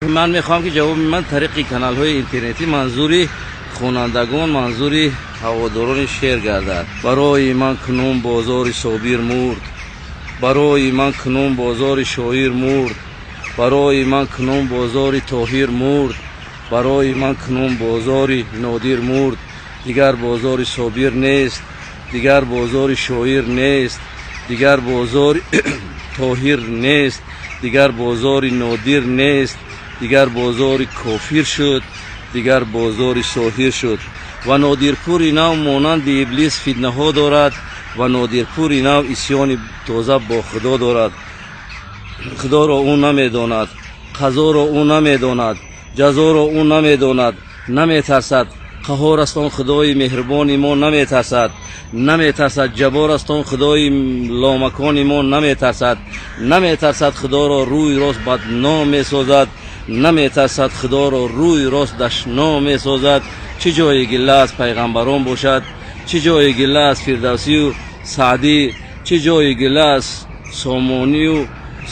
Ман мехоҳам, ки ҷавоби ман тариқи каналҳои интернетӣ манзури хонандагон, манзури ҳаводорони шеър гардад. Барои ман кунун бозори Собир мурд, барои ман кунун бозори шоир мурд, барои ман кунун бозори Тоҳир мурд, барои ман кунун бозори Нодир мурд. Дигар бозори Собир нест, дигар бозори шоир нест, дигар бозори Тоҳир нест, дигар бозори Нодир нест. Дигар бозори кофир шуд, дигар бозори соҳир шуд. Ва Нодирпури нав монанди Иблис фитнаҳо дорад, ва Нодирпури нав исьёни тоза бо Худо дорад. Худоро ӯ намедонад, қазоро ӯ намедонад, ҷазоро ӯ намедонад, наметарсад. Қаҳор аст он Худои меҳрубони мо, наметарсад, наметарсад. Ҷаббор аст он Худои ломакони мо, наметарсад, наметарсад. Худоро рӯи рост бадном месозад, наметарсад. Худоро рӯи рост дашном месозад. Чӣ ҷои гила аз пайғамбарон бошад? Чӣ ҷои гила аз Фирдавсию Саъдӣ? Чӣ ҷои гила аз Сомонию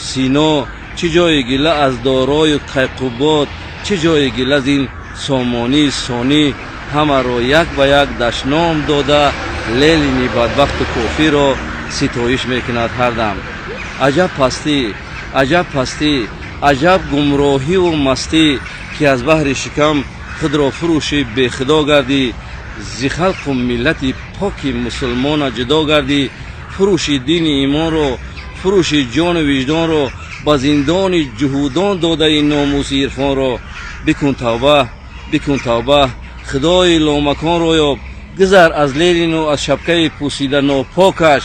Сино? Чӣ ҷои гила аз Дорою Кайқубод? Чӣ ҷои гила аз ин Сомонии сонӣ? Ҳамаро як ба як дашном дода, Ленини бадбахту кофирро ситоиш мекунад ҳардам. Аҷаб пастӣ, аҷаб пастӣ, аҷаб гумроҳиву мастӣ, ки аз баҳри шикам худро фурӯшӣ, бехудо гардӣ, зи халқу миллати поки мусулмона ҷудо гардӣ, фурӯши дини имонро, фурӯши ҷону виҷдонро, ба зиндони ҷуҳудон додаи номуси ирфонро. Бикун тавба, бикун тавба, Худои ломаконро ёб, гузар аз Ленину аз шапкаи пӯсида нопокаш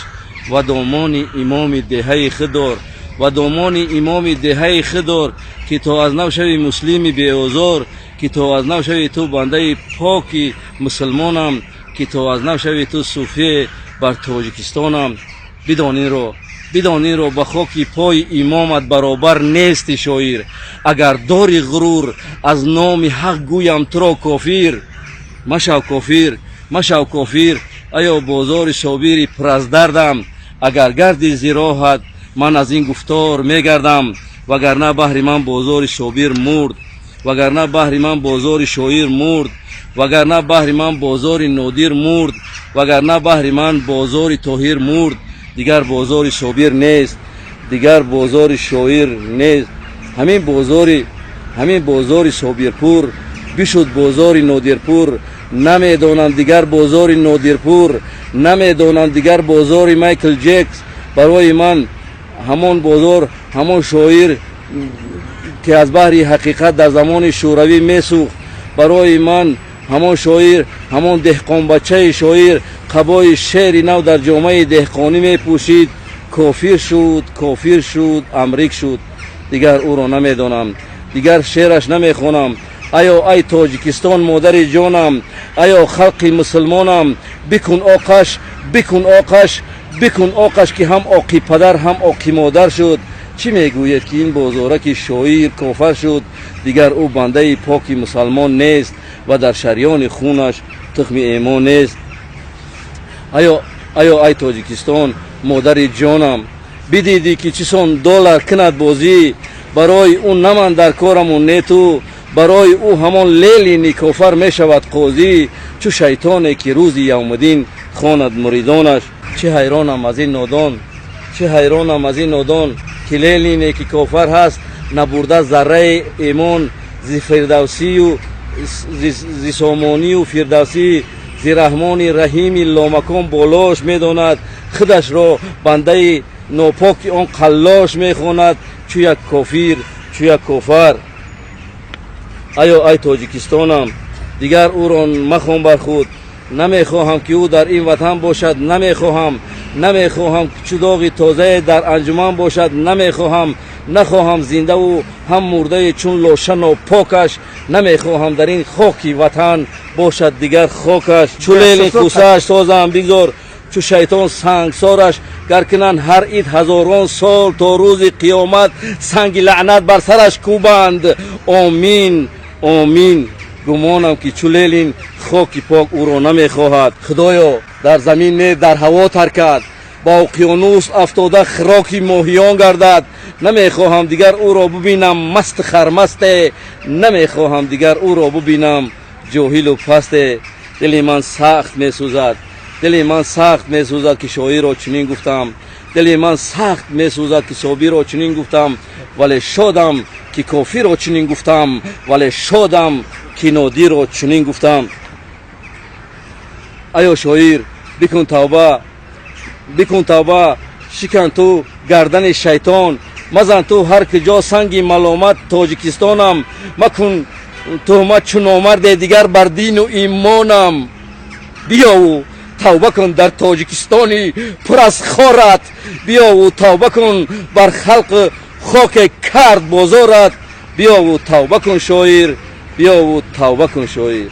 ва домони имоми деҳаи худ дор, ва домони имоми деҳаи худ дор, ки то аз нав шави муслими беозор, ки то аз нав шави ту бандаи поки мусулмонам, ки то аз нав шави ту суфие бар Тоҷикистонам. Бидон инро, бидон инро, ба хоки пои имомат баробар нести, шоир. Агар дори ғурур, аз номи ҳақ гӯям туро кофир. Машав кофир, машав кофир, аё бозори Собири пур аз дардам. Агар гарди зироҳат, ман аз ин гуфтор мегардам. Вагарна баҳри ман бозори Собир мурд, вагарна баҳри ман бозори шоир мурд, вагарна баҳри ман бозори Нодир мурд, вагарна баҳри ман бозори Тоҳир мурд. Дигар бозори Собир нест, дигар бозори шоир нест. Ҳамин бозори, ҳамин бозори Собирпур бишуд бозори Нодирпур. Намедонам дигар бозори Нодирпур, намедонам дигар бозори Майкл Ҷекс. Барои ман ҳамон бозор, ҳамон шоир, ки аз баҳри ҳақиқат дар замони шӯравӣ месӯхт. Барои ман ҳамон шоир, ҳамон деҳқонбачаи шоир, қабои шеъри нав дар ҷомаи деҳқонӣ мепӯшид, кофир шуд, кофир шуд, амрик шуд. Дигар ӯро намедонам, дигар шеъраш намехонам. Аё ай Тоҷикистон, модари ҷонам, аё халқи мусулмонам, бикун оқаш, бикун оқаш, бикун оқаш, ки ҳам оқи падар, ҳам оқи модар шуд. Чӣ мегӯед, ки ин бозораки шоир кофар шуд? Дигар ӯ бандаи поки мусалмон нест ва дар шарёни хунаш тухми эмон нест. Аё, аё ай Тоҷикистон, модари ҷонам, бидидӣ, ки чӣ сон доллар кунад бозӣ? Барои ӯ на ман дар кораму не ту, барои ӯ ҳамон Ленини кофар мешавад қозӣ, чу шайтоне, ки рӯзи явмуддин хонад муридонаш. Чӣ ҳайронам аз ин нодон, чӣ ҳайронам аз ин нодон, ки Ленине, ки кофар ҳаст, набурда зарраи имон зи Фирдавсию зи Сомонию Фирдавсӣ, зи Раҳмони Раҳими ломакон болош медонад, худашро бандаи нопоки он қаллош мехонад, чу як кофир, чу як кофар. Аё ай Тоҷикистонам, дигар ӯро махон бар худ. Намехоҳам, ки ӯ дар ин ватан бошад, намехоҳам, намехоҳам, чу доғи тозае дар анҷуман бошад. Намехоҳам, нахоҳам зиндаву ҳам мурдае чун лоша нопокаш. Намехоҳам дар ин хоки ватан бошад дигар хокаш. Чу Ленин кӯсааш созам, бигзор чу шайтон сангсораш. Гар кунанд ҳар ид ҳазорон сол, то рӯзи қиёмат санги лаънат бар сараш кӯбанд. Омин, омин. Гумонам, ки чу Ленин хоки пок ӯро намехоҳад. Худоё, дар замин не, дар ҳаво тар кард. Ба уқёнус афтода хироки моҳиён гардад. Намехоҳам дигар ӯро бубинам маст хармасте, намехоҳам дигар ӯро бубинам ҷоҳилу пасте. Дили ман сахт месӯзад, дили ман сахт месӯзад, ки шоирро чунин гуфтам. Дили ман сахт месӯзад, ки Собирро чунин гуфтам. Вале шодам, ки Кофиро чунин гуфтам, вале шодам, ки Нодирро чунин гуфтам. Аё шоир, бикун тавба, бикун тавба, шикан ту гардани шайтон. Мазан ту ҳар ки ҷо санги маломат Тоҷикистонам. Макун туҳмат чу номарде дигар бар дину имонам. Биёву тавба кун дар Тоҷикистони пур аз хорат, биёву тавба кун бар халқи хоке кард бозорат. Биёву тавба кун, шоир, биёву тавба кун, шоир.